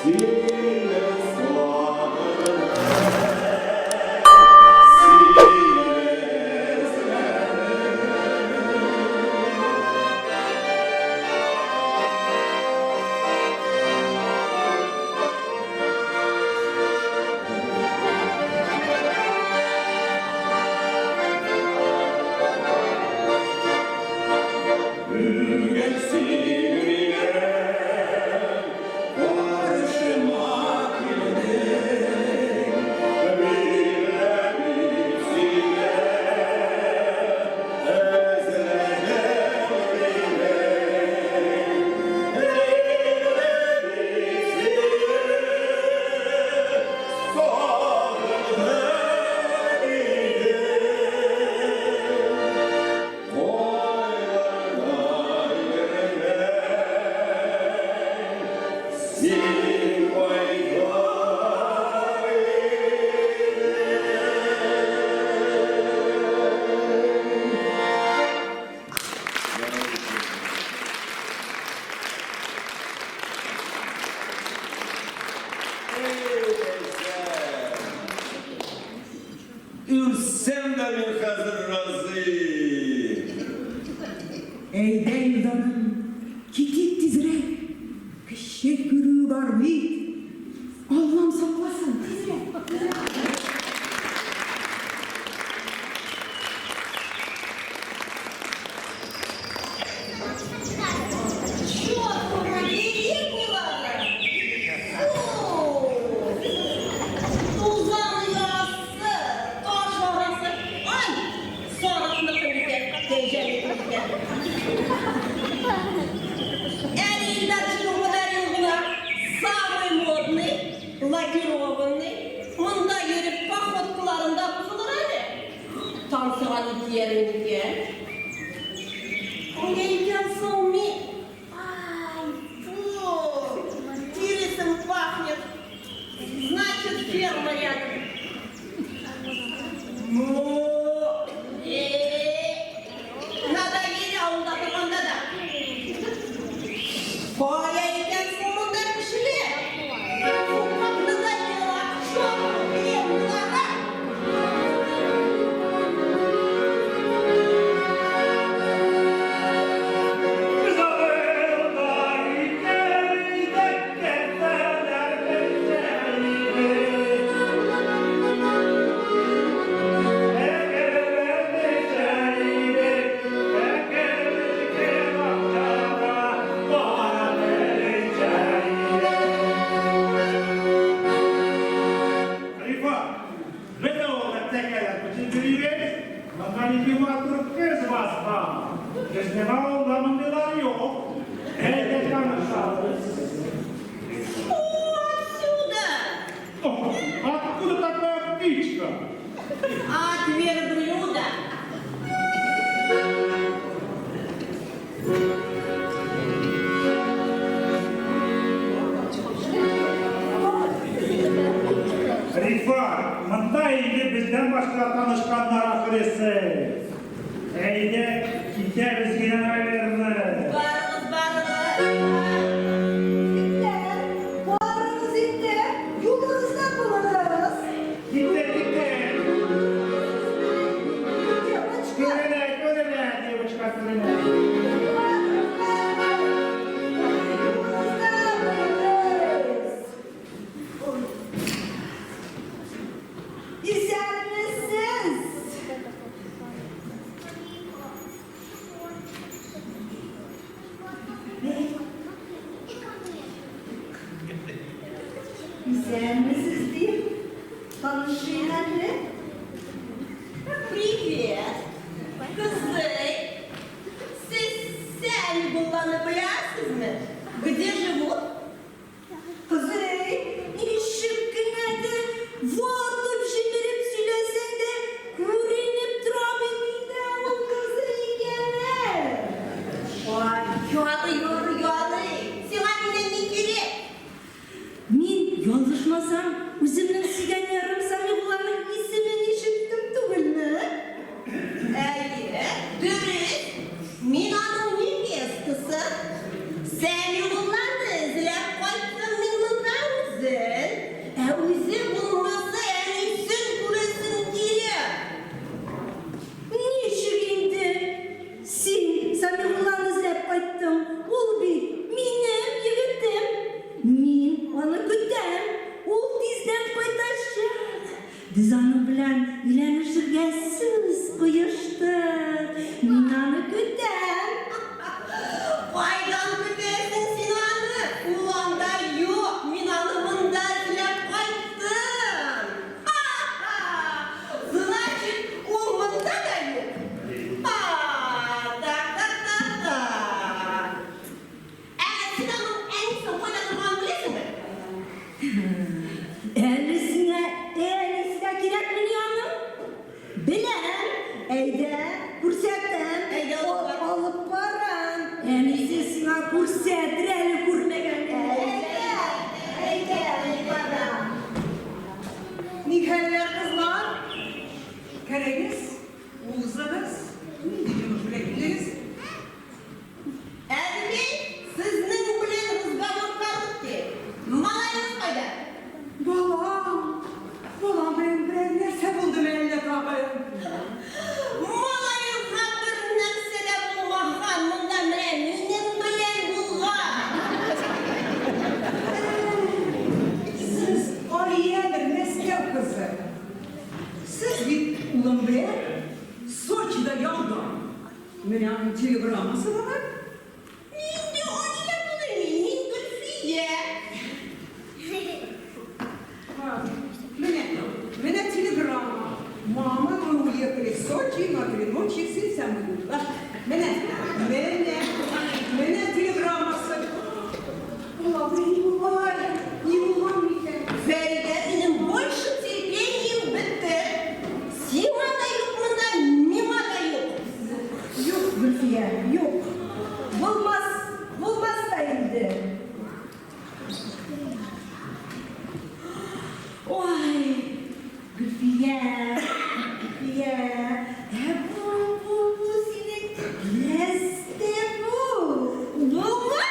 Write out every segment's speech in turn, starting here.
Сине сагындым, сине эзләдем. Бүген син минем каршыма килдең, Мин бит сине эзләдем дидең. Мин бит сине сагындым дидең. Кайларда йөрдең, син кайда идең? Эй, Ләйсән! Үлсәм дә мин хәзер разый. Әйдә, Илданым, китик тизрәк. Кеше күрүе бар бит. Аллам сакласын, тизрәк, тизрәк. Чёрт побери, Милана! Фу! Тузан ярасы, таш арасы. Ай! Сарыкныкы микән, кәҗәнеке микән? Әле Илдарчикның подарил гына самый модный, лакированный. Монда йөреп походкаларым да бозылыр әле. Танцыга ни киярмен икән? Кая икән соң ми? Ай, фу! Тиресом пахнет. Значит, ферма рядом. Му! Э-э-э! Надоели авылда торганда да. Кая икән соң монда кешеләр? Фу, как надоело! К черту фермалары! Без авылда ике өйдә кәртәләр бетә иде. Әгәр бетә идек, әгәр бакчада кара бетә иде. Рифат, без авылда тәкәләр печеп йөрибез, монда нинди матур кыз баскан. Безнең авылда мондыйлар юк. Әйдә танышабыз. Фу, отсюда! О, откуда такая птичка? От верблюда. Рифат, монда инде бездән башка танышканнар ахрысы. Әйдә, китәбез генә, наверное. Барыгыз, барыгыз. Егетләр, барыгыз инде, юлыгызда булыгыз. Китә, китә. Девочка. Күренә, күренә, девочка, күренә. Барыгыз, барыгыз. Юлыгызда булыгыз. Исәнмесез. Исәнмесез дим. Танышыйк әле. Привет, кызый. Сез Сәмигулланы беләсезме? Где живут? Кызый, ничек кенә дә ватып-җимереп сөйләсәң дә, күренеп тора бит инде ул кызый икәне. Ай, ярый, ярый, ярый. Сиңа миннән ни кирәк? Мин, ялгышмасам, үземнең сөйгән ярым Сәмигулланың исемен ишеттем түгелме? Әйе, дөрес. Мин аның невестасы. Сәмигулланы эзләп кайттым мин монда. аны көтәм, ул тиздән кайтачак. Без аның белән өйләнешергә сүз куештык. Мин аны көтәм. Кайдан көтәсең син аны? Ул анда юк, мин аны монда эзләп кайттым. Ха-ха! Значит, ул монда да юк. А, так, так, так, так. Ә син аның әнисен кайда торганын беләсеңме? Әле сиңа әнисе дә кирәкмени аның? Беләм, әйдә, күрсәтәм. Әйдә, алып бар. Алып барам. Әнисе сиңа күрсәтер әле күрмәгәндә. Әйдә, әйдә, алып барам. Нихәлләр, кызлар? Керегез, узыгыз. Нинди йомыш белән килдегез? Әби, сезнең белән разговор короткий. Малаегыз кайда? Балам, балам белән берәр нәрсә булдымы әллә тагын? Малаегызга бер нәрсә дә булмаган, монда менә минем белән булган. Сез Алиядер, Мәскәү кызы. Сез бит улым белән Сочида ялда. Менә аның телеграммасы да бар. Нинди Алия булыр мин? Мин Гөлфия. Менә, менә телеграмма. Мама, мы уехали в Сочи на 3 ночи с Самуила. Менә, менә, менә телеграммасы. Балам, ни булган, ни булган микән? Фәридә, минем больше терпением бетте. Сиңа да юк монда, миңа да юк. Юк, Гөлфия, юк. Булмас, булмас та инде. Ой, Гөлфия, Гөлфия, ә бу, бу, бу синең нәрсә бу? Бумы?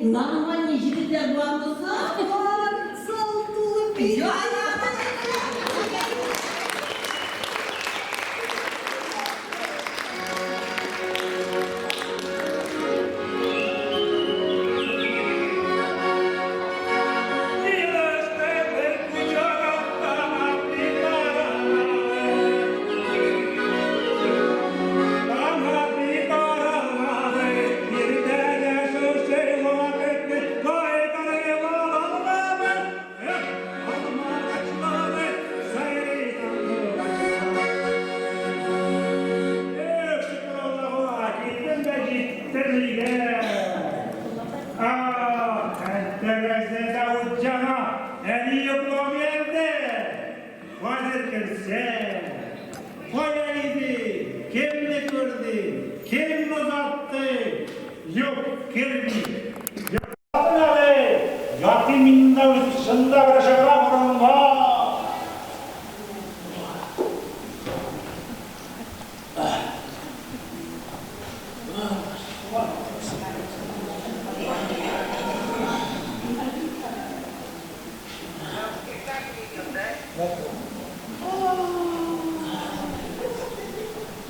нормальный җегетләр бармы соң? Бар, зал тулы бит.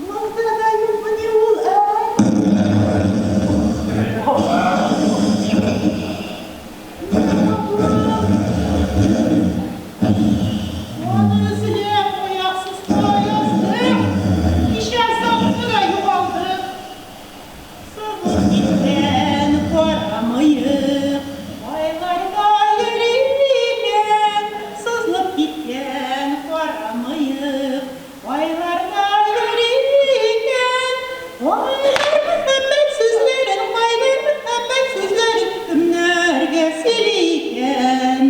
Монда да юкмыни ул, ә? Аны эзләп аяксыз тора яздык. Кичә запты да югалды. Сызылып киткән кара мыек, Айларда йөри икән. Сызылып киткән кара мыек, Айларда йөри икән. Кайнар мәхәббәт сүзләрен, кайнар мәхәббәт сүзләрен кемнәргә сөйли икән?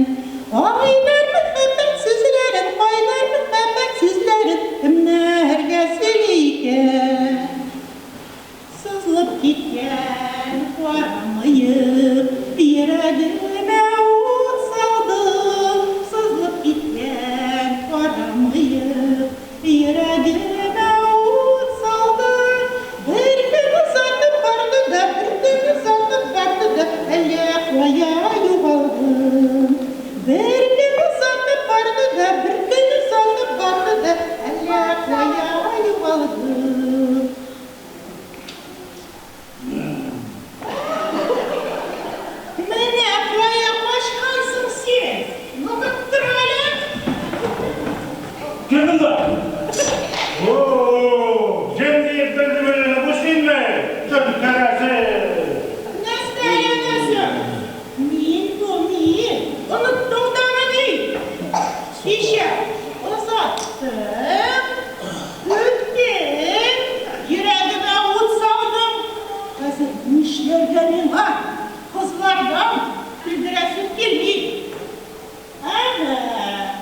Кайнар мәхәббәт сүзләрен, кайнар мәхәббәт сүзләрен кемнәргә сөйли икән? Сызылып киткән кара мыек, йөрәгемә ут салды. Сызылып киткән кара мыек, йөрәгемә ут салды. Бер көн озатып барды да, бер көн озатып барды да, әллә кая югалды. Бер көн озатып барды да, бер көн озатып барды да, әллә кая югалды. Менә кая качкансың син? Ну-ка, тор әле. Кем монда? О, җен диеп белдем әле, бу синме? Төн тәрәзе. Нәрсә янәсе? Мин бу, мин. Оныттың дамыни? Кичә озаттым, үттем, йөрәгемә ут салдың. Хәзер нишләргә миңа? Кызлардан көлдерәсем килми. Әнә,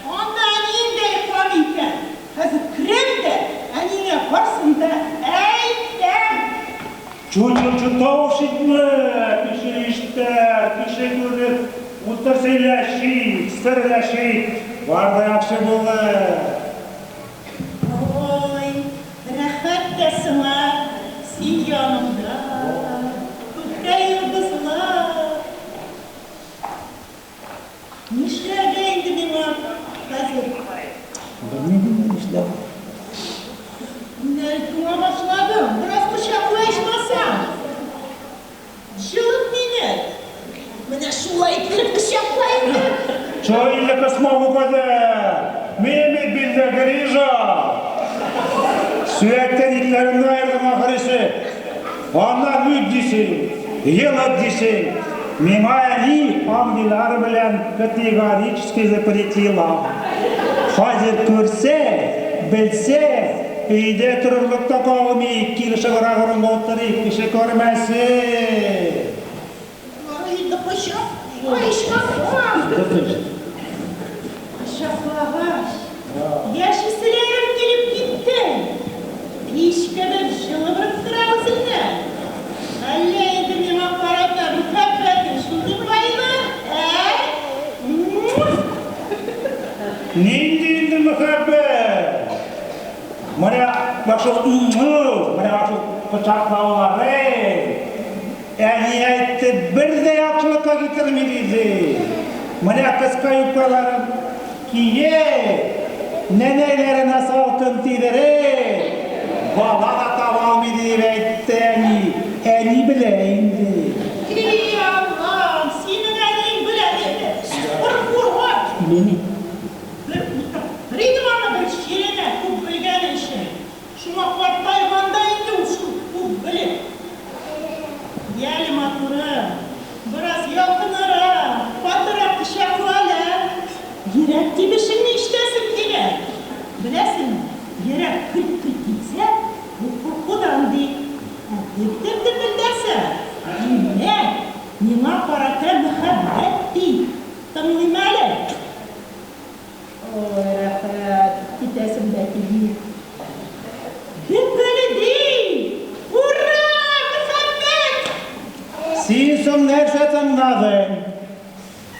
анда әниең дә йокламый икән. Хәзер керәм дә, әниеңә барсын да әйтәм. Чу-чу-чу тавыш итмә, кеше ишетер, кеше күрер. Утыр сөйләшик, серләшик, бар да яхшы булыр. Ой, рәхәт тә сиңа, син янымда, күктә йолдызлар. Нишләргә инде миңа хәзер? Белмим нишләп. Менә туңа башладым, бераз кочакла ичмасам. Җылыт мине. Менә шулай иттереп кочакла инде. Чо инде кысма бу кадәр? Мин бит билдә грижа. Сөяктән итләремне аердым ахрысы. Аннан үт дисең, елат дисең. Миңа әни андыйлар белән категорически запретила. Хәзер күрсә, белсә, өйдә торырлык та калмый, килешегрәк урынга утырыйк, кеше күрмәсен. Ярый инде кочак, ай ичмасам. Кочаклагач, яшиселәрем килеп китте. Пич кебек җылы бөреп тора үзеннән. Әллә инде миңа карата мәхәббәтең шундый була, ә? Нинди инде мәхәббәт? Менә шул, менә шул кочаклаулары. Әни әйтте, бер дә яхшы. йокы китерми, диде. Менә кыска юбкаларын киеп, нәнәйләренә салкын тидереп, бала да таба алмый, дип әйтте әни. Әни белә инде. И Аллам, синең әниең белә инде. Куркуга. Мин Бер утырттыр идем аны бер җиренә, күп белгәне өчен. Шуңа картайган да инде ул шул күп белеп. Яле, матурым, бераз якынырак, катырак кочакла әле. Йөрәк тибешеңне ишетәсем килә. Беләсеңме, йөрәк көлт-көлт типсә, бу куркудан ди. Ә дөп-дөп дөпелдәсә, димәк, миңа карата мәхәббәт ди. Тыңлыйм әле. Ой, рәхәт, китәсем дә килми. Дөпелди! Ура! Мәхәббәт! Син соң нәрсә тыңладың?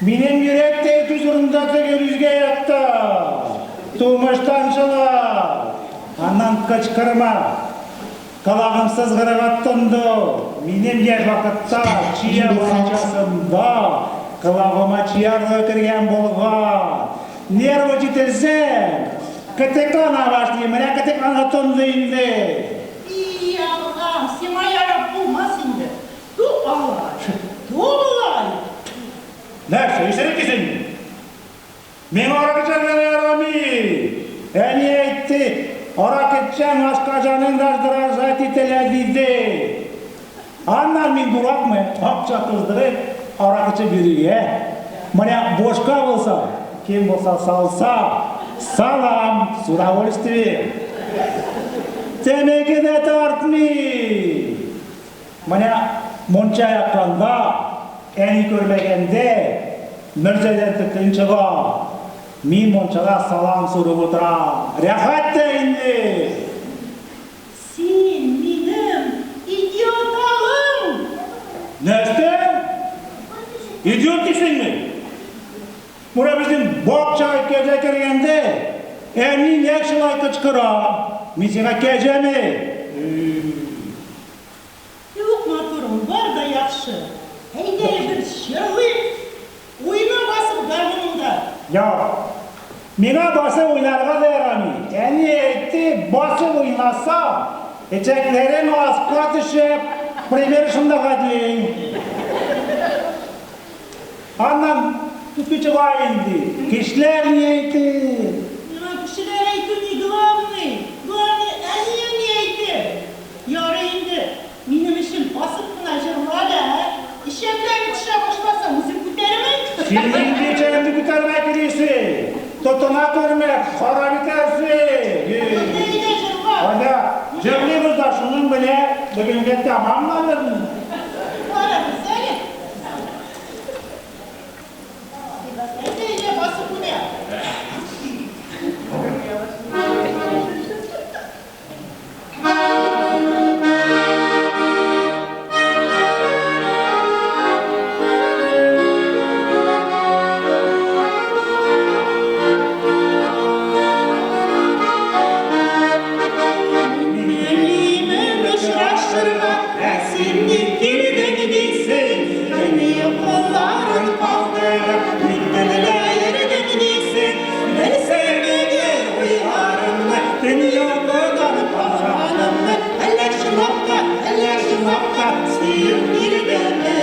Минем йөрәк тә үз урынында түгел, үзгә якта. Тумыштан шулай. Аннан кычкырма. Колагым сызгырырга тотынды. Минем яшь вакытта чия бакчасында колагыма чия орлыгы кергән булган. Нервы җителсәң, кытыклана башлый. Менә кытыкланырга тотынды инде. И Аллам, сиңа ярап булмас инде. Ту алай, ту болай. Нәрсә, исерек исең? Миңа аракы эчәргә дә ярамый. Әни әйтте, аракы эчсәң, ашказаның раздражать ителә, диде. Аннан мин дуракмы, акча туздырып, аракы эчеп йөрергә. Менә бушка булса, кем булса салса, салам, с удовольствием. Тәмәке дә тартмый. Менә мунча якканда, әни күрмәгәндә, мөрҗәдән төтен чыга. Мин мунчада салам сурып утырам. Рәхәт тә инде! Син минем идиоталым! Нәрсә? Идиот дисеңме? Менә безнең бакчага кәҗә кергәндә, әни нәкъ шулай кычкыра. Мин сиңа кәҗәме? Юк, матурым, бар да яхшы. Әйдә әле бер җырлыйк. Уйна басып гармуныңда. Юк. Миңа басып уйнарга да ярамый. Әни әйтте, басып уйнасам, эчәкләрем аска төшеп, пример шунда гади. Аннан төтен чыга инде. Кешеләр ни әйтер? Миңа кешеләр әйтү не главный. Главный, әниең ни әйтер? Ярый инде, минем өчен басып кына җырла әле, ә? Эчәкләрең төшә башласа, үзем күтәрермен. Син нинди эчәгеңне күтәрмәк телисең? Тотына күрмә, харап итәрсең. Әйдә, әйдә, җырла. Әйдә, җырлыйбыз да шуның белән бүгенгә тәмамланыр. Карагыз әле. Әйдә, әйдә, басып уйна. Мин очрашырга, ә син ник килдең дисең? Әни кулларын калдырып, ник төнлә йөрдең дисең? Белсәң әгәр уйларымны, төн йокыдан калганымны, әллә чынлап та, әллә чынлап та сөеп бирдеңме?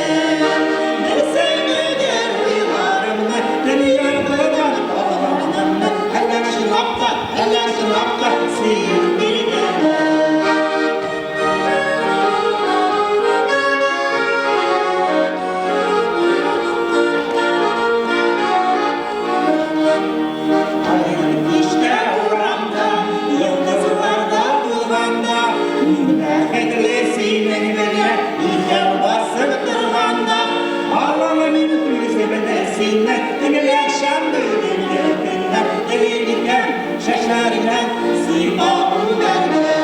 Белсәң әгәр уйларымны, төн йокыдан калганымны, әллә чынлап та, әллә чынлап та сөеп бирдеңме? Кичтә урамда, йолдызларда булганда, мин бәхетле синең белән икәү басып торганда, алам мин күземне синнән, төнлә шәмбе көнне көннән, телим икән чәчләреңнән сыйпап үбәргә.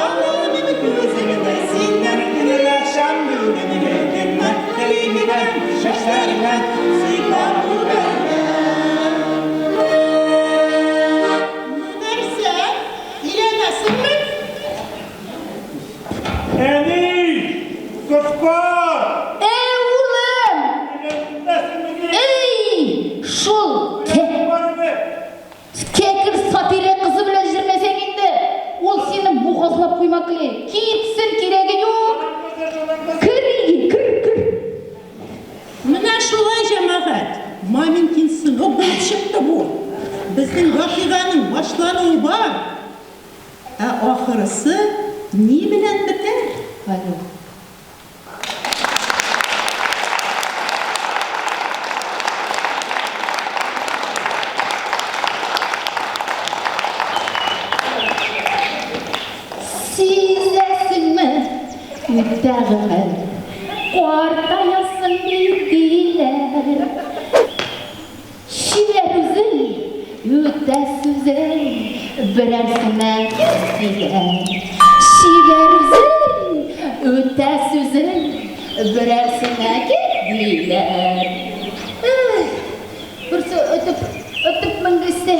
Алам мин күземне синнән, төнлә шәмбе көнне көннән, телим икән чәчләреңнән сыйпап үбәргә. Нәрсә? Өйләнәсеңме? Әни! Коткар! Әй, улым! Маменькин сынок булып чыкты бу. Безнең вакыйганың башлануы бар, ә ахырысы ни белән бетәр әле ул? Сизәсеңме, үтә гомер, картаясың бит, диләр. Чибәр үзең, үтә сүзең, берәрсенә кит, диләр. Чибәр үзең, үтә сүзең, берәрсенә кит, диләр. Эх, берсе өтеп, өтеп менгезсә.